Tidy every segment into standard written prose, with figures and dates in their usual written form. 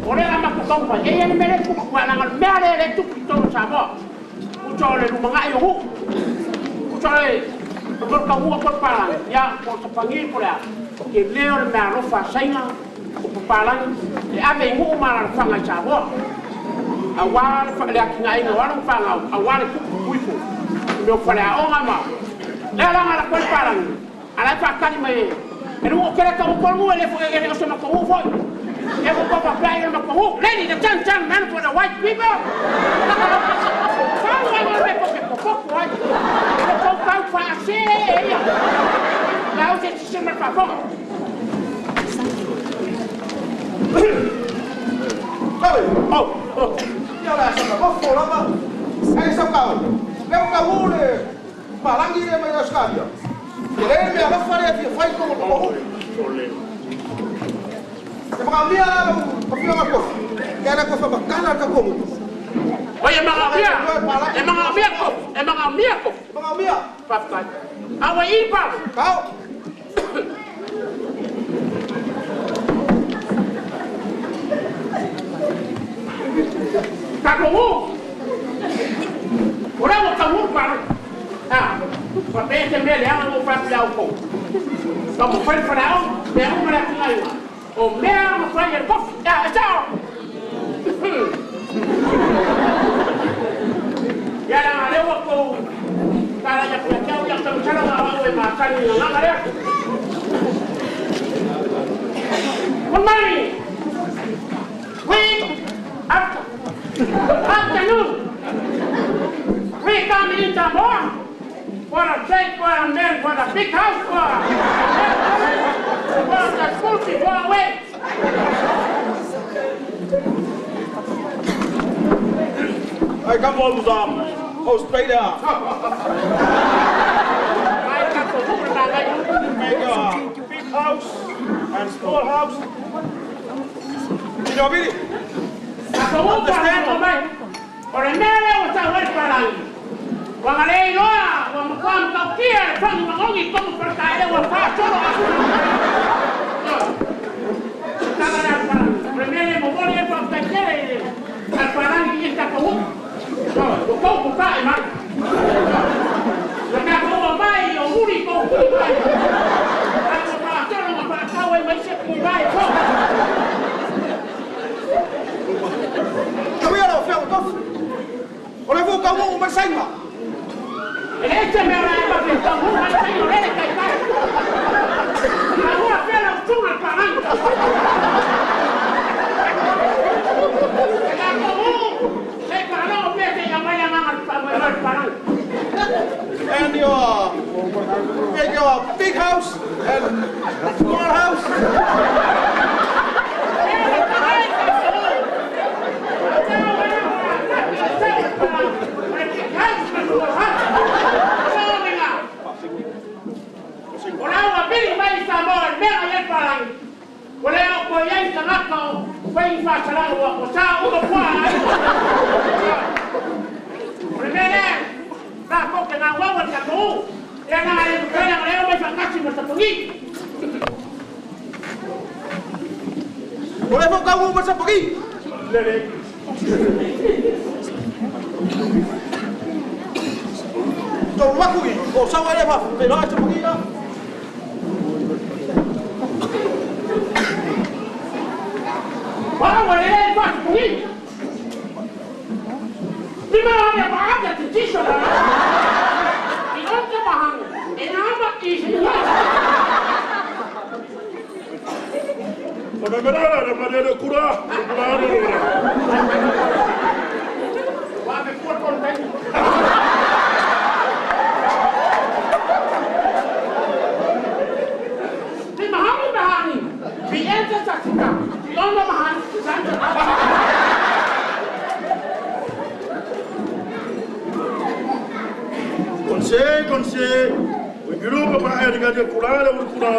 O le matou taumafai, e i ai le mea lea e tupu, aua leaga o le mea lea e tupu i totonu o Samoa, tusa o le lumanai o nuu, tusa o le taunuu atu o le palagi, ia, po o le tapagi po o le a, tele o le meaalofa a Saina, o papalagi, e ave i nuu ma alaalafaga i Samoa, aua le atinaeina o alo ma fanau, aua le tuputupu ifo, i mea o faleaoga ma... Lea la na alu atu ai le palagi, a o la e faatali mai e le nuu. Ou te le tau atua le nuu, e le o se matou nuu foi. E ua tou faapea ai o le matou nuu. Lady, the chan chan man for the white people. Pau ai le mea tou te popoto ai. O le tou tau faase ia. La o se sise ma le faafofoga. Oi, Oh, oh. Ia o le a saka mofo lava. Ai sau kau. Leo kau le palangi le mai Australia. Ke le mea alofa le fia fai ko ko. E maka mia la lo ka fia ko. Ke la ko fa makala ka ko. Oi, e magamia. E magamia ko. E magamia ko. E maka mia. Faafetai. A ua i palo. Kau. Tatou nuu. O lea ua taunuu le palagi. Ah, faapea se mea leaga na ou fai atu ia outou. Taumafai le faleaoga, mea uma le atinaeina. O mea na fai e le kofi. Ah, e sao. Ia leaga lea ua tou talai atu ia te au, ia ou te masalo na o au e masani i le gagana lea. Good morning. We after afternoon. We come in Samoa for a trade, for a man, for the big house, for the school before away. I come from Australia. Ai tatou nuu le magai. Make a big house and small house. You know, really? Tatou nuu pa o mai. O le mea lea ua tau ai le palagi. Ua galei loa, ua matua matautia le fagi magogi tonu palataele ua faasolo atu. Tala le palagi. O le mea lea momoli ai faafetai tele i le palagi i tatou nuu. Ua tou tutae mai. Ua tatou omai o muli tou tui mai. Ai ua faasolo ma faatau ai ma isi atu i vai fou. Kau ia lo fia ko. O le fu kau mo ma sainga. E le ese mea la e pa tau mu mai sai o lele kai kai. A ua pela o tunga le palagi. E tatou nuu, se i faalogo pea se i aumai le agaga le palagi. And your make your big house and small house. O la ua pili mai i Samoa le mea i ai palagi. O le o ko iai tagata o fai faasalaga ua o sa uma pua ai. O le mea lea, la ko ke ngā wawa le tatou. Ia na le mafai na leo mai faatasi ma tapagi. O le fu kau mo ma sapagi. Tolu aku i o sau ai fa pe la sapagi la. Wala ua le le faatapagi. Lima le paata te tiso la. I onta mahanga. E nā ma i se O me mera na mare kura. Kura no no. Wa me fua ton tai. Lima hangi mahani. Bi enta sa sika. Bi ona mahani. Santa. Konse, konse. O ngiru pa pa e de kura le kura.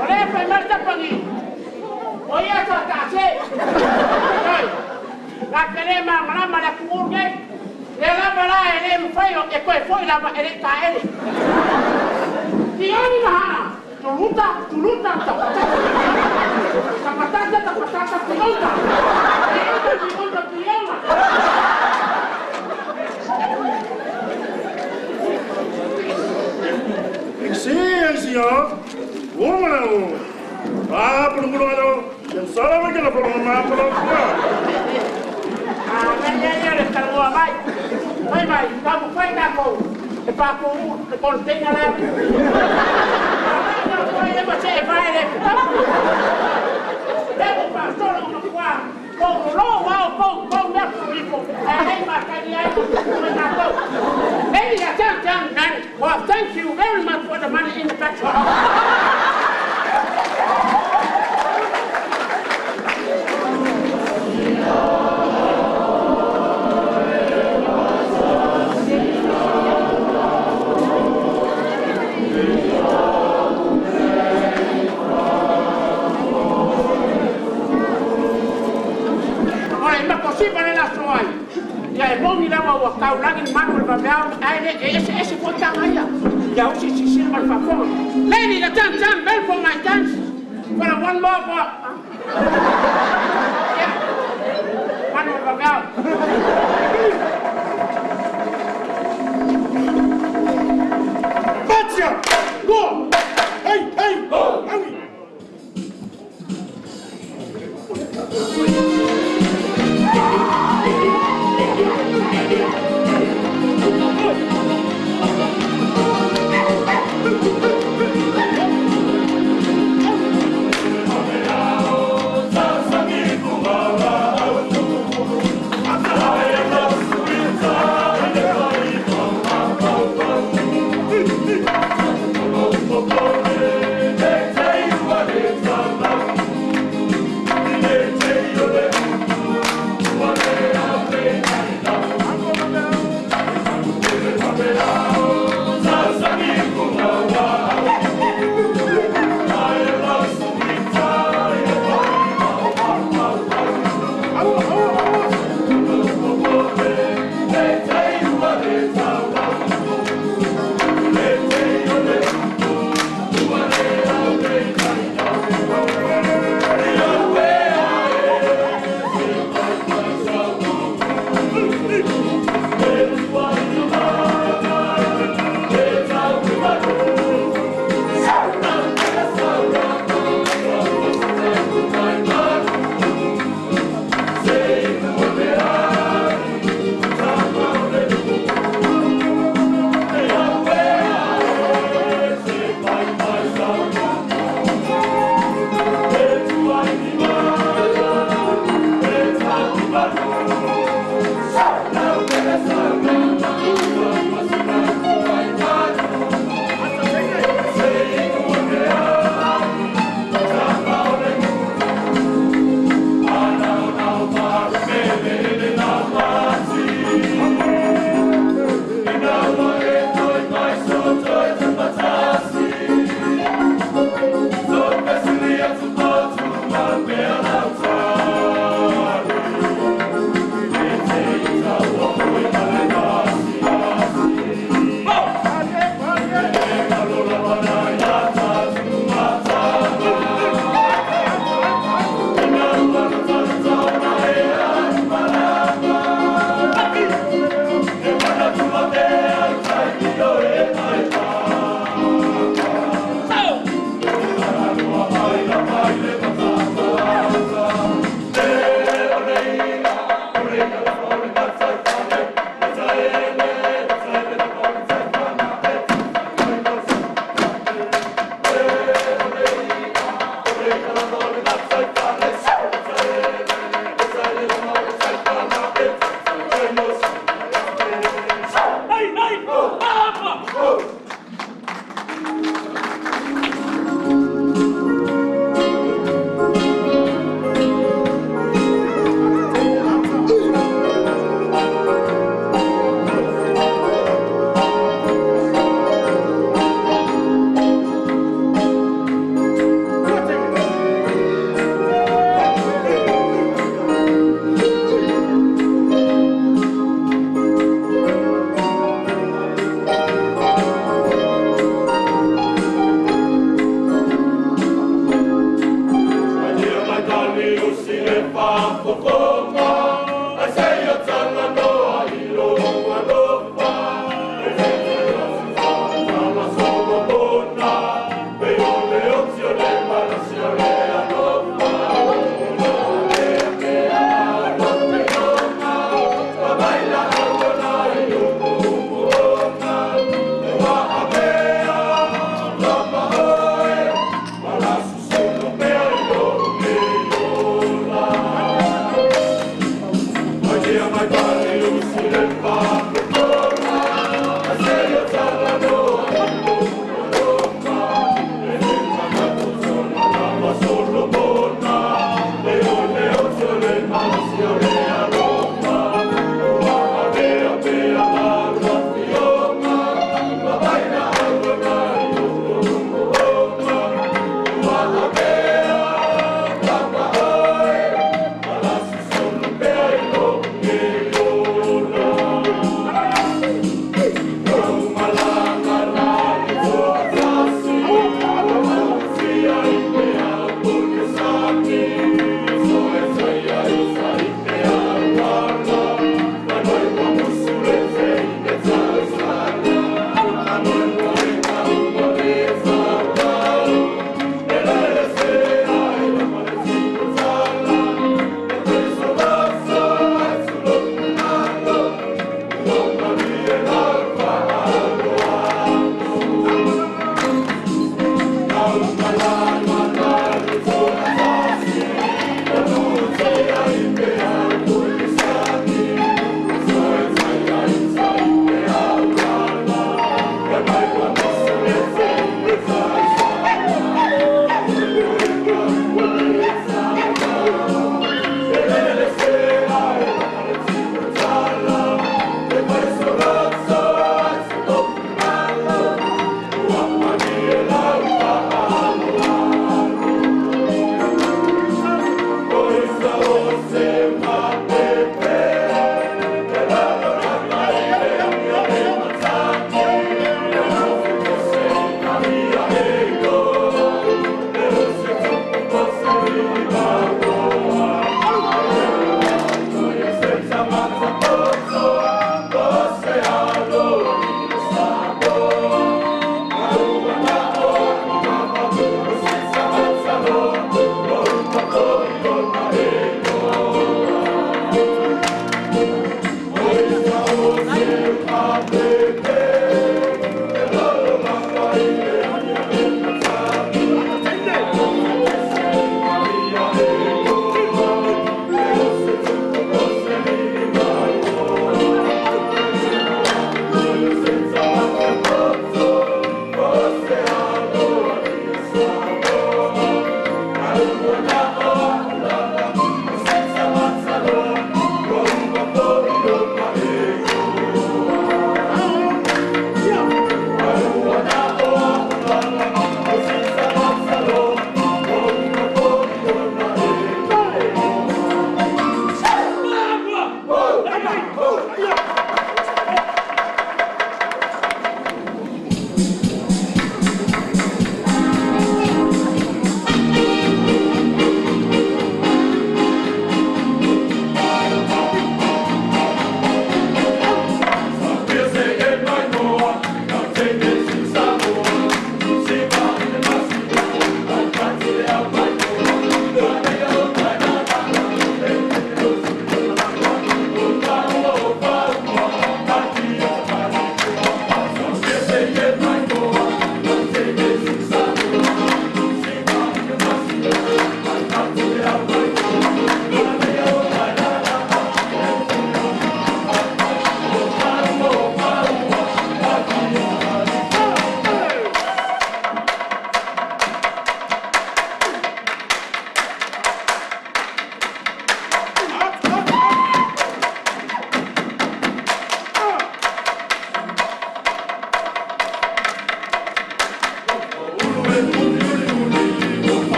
O le fai mai tapangi. O ia sa ta se. Oi. La kele ma malama le kuur nei. Lea lava la e le mafai e toe fo'i lava e le'i taele. Tioni ma haa, tuluta, tuluta, tapatata. Tapatata, tapatata, tionta. Tionta, tionta, tionta. Excelência, o mana o. Ah, por um lado, quem sabe que não por uma por uma. Ah, ia ia le talanoa mai. Fai mai, taumafai tatou e patou le container la. E ma se e vai le lea ua faasolo ona kuā pou lolo ao pou pou mea pulifo ae lei matagi ai ma tatou. Ladies and gentlemen, well, thank you very much for the money in the petrol. O le makosipa le laso ai. Ia e moni lava ua taulagi le manu o le vaveao ae le e eseese foi taga ia. Ia usi sisila ma le faafofoga. Ladies and gentlemen, bell for my dance. For the one more for. Yeah. Manu o le vaveao.